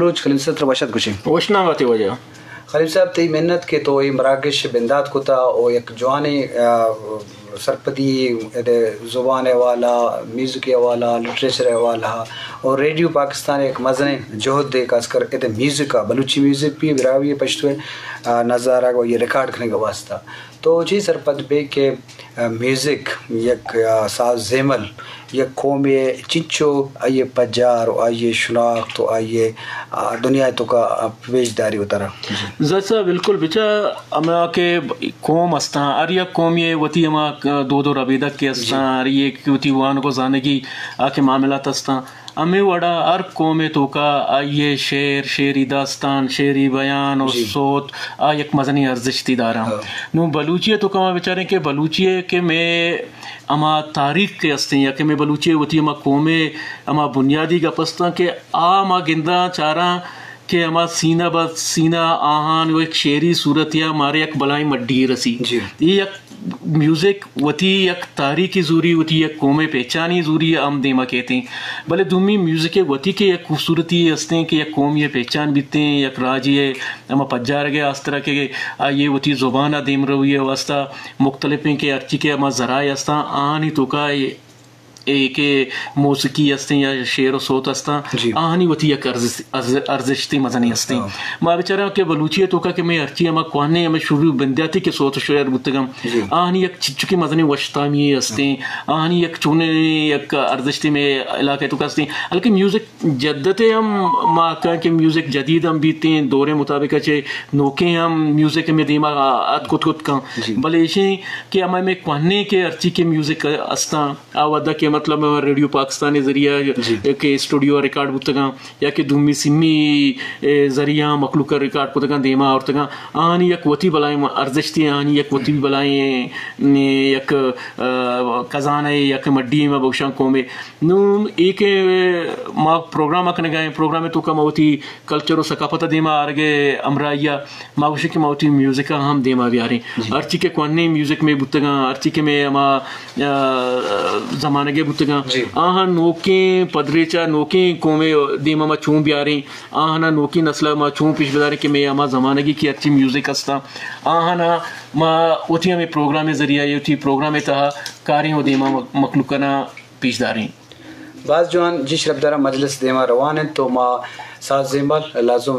بلوچ خلیل صاحب ترا وش اتک گوشیں۔ وشنام آتے واجہ۔ خلیل صاحب، تئی منت کہ تو اے مراگش بندات کتا و یک جوانیں، آ، سرپدی ادے زبان ء حوالہ، میوزک ء حوالہ، لٹریچر ء حوالہ و ریڈیو پاکستان ء یک مزنیں جہد ء خاص کر ادے میوزک ء، بلوچی میوزک بھی براہوئی ء پشتو ء، آ، نزارگ و یہ ریکارڈ کنگ ء واسطہ۔ تو چی سرپد بے کہ، آ، میوزک یک، آ، ساز زیمل یک قومے چنچو آئی ء پجار و آئی ء شناخت و آئی ء، آ، دنیا ء توکا، آ، پیش داری وتارا۔ زچا بالکل بچا ہما کہ قوم استاں، ہر یک قومی ء وتی ہما دود و ربیدگ کہ استاں، ہر یک وتی وانگ و زانگی آ کہ معاملات استاں، ہمے وڑا ہر قوم ء توکا آئی ء شعر، شعری داستان، شعری بیان و صوت آ یک مزنیں ارزشتی داراں۔ نوں بلوچی ء توکا ما بچاریں کہ بلوچی ء کہ مئے ہما تاریخ کہ استیں یا کہ مئے بلوچی ء وتی ہما قوم ء ہما بنیادی گپ استاں کہ آ ما گنداں چاراں کہ ہما سینہ بہ سینہ آہان و یک شعری صورت یا مارے یک بلائیں مڈی رسی۔ اے یک میوزک وتی یک تاریخی زوری، وتی یک قوم ء پہچانی زوری ہم دیما کیتیں۔ بلے دومی میوزک ء وتی کہ یک خوبصورتی استیں کہ یک قومی ء پہچان بیتیں، یک راجی ء ہما پجارگ ء آسترا کہ آئی ء وتی زبان ء دیمروی ء واسطہ مختلفیں کہ ہرچی کہ ہما ذرائع استاں، آہانی توکا اے، اے کہ موسیقی استیں یا شعر و صوت استاں، آہانی وتی یک ارز-، ارز-، ارزشتے مزنیں استیں۔ ما بچاراں کہ بلوچی ء توکا کہ مئے ہرچی ہما کوہنیں ہمے شروع بندیاتی کہ صوت و شعر بوتگاں، آہانی یک چچکیں مزنیں وشتامی استیں، آہانی یک چونیں یک ارزشتے مئے علاقہ ء توکا استیں۔ حالانکہ میوزک جدت ء ہم ما کن کہ میوزک جدید ہم بیتیں، دور ء مطابق ء چہ نوکیں ہم میوزک ہمے دیما اتک کت کت کن۔ بلے ایشیں کہ ہمے مئے کوہنیں کہ ہرچی کہ میوزک استاں، آ وھدا کہ مطلب ریڈیو پاکستان ء ذریعہ کہ اسٹوڈیو ء ریکارڈ بوتگاں یا کہ دومی سیمی ء ذریعہ مخلوق ء ریکارڈ کتگاں، دیما آورتگاں، آہانی یک وتی بلائیں ارزشتے، آہانی یک وتی بلائیں، م، یک، آ، خزانہ ء یک مڈی ما بگوشاں قوم ء۔ نوں اے کہ ما پروگرام ء کنگ ء ایں، پروگرام ء توکا ما وتی کلچر و ثقافت ء دیما آرگ ء ہمراہی ء ما گوشیں کہ ما وتی میوزک ء ہم دیما بیاریں۔ ہرچی کہ کوہنیں میوزک مئے بوتگاں، ہرچی کہ مئے ہما، آ، زمانگ ء بوتگاں، آہاں نوکیں پدریچ ء نوکیں قوم ء دیما ما چون بیاریں، آہانا نوکیں نسل ء ما چون پیش بداریں کہ مئے ہما زمانگی کہ ہرچی میوزک استاں، آہانا ما وتی ہمے پروگرام ء ذریعہ، وتی پروگرام ء تہا کاریں و دیما مخلوق ء نا پیش داریں۔ باز جوان جی شرپدار، مجلس دیما روان انت تو ما ساز زیمل لازم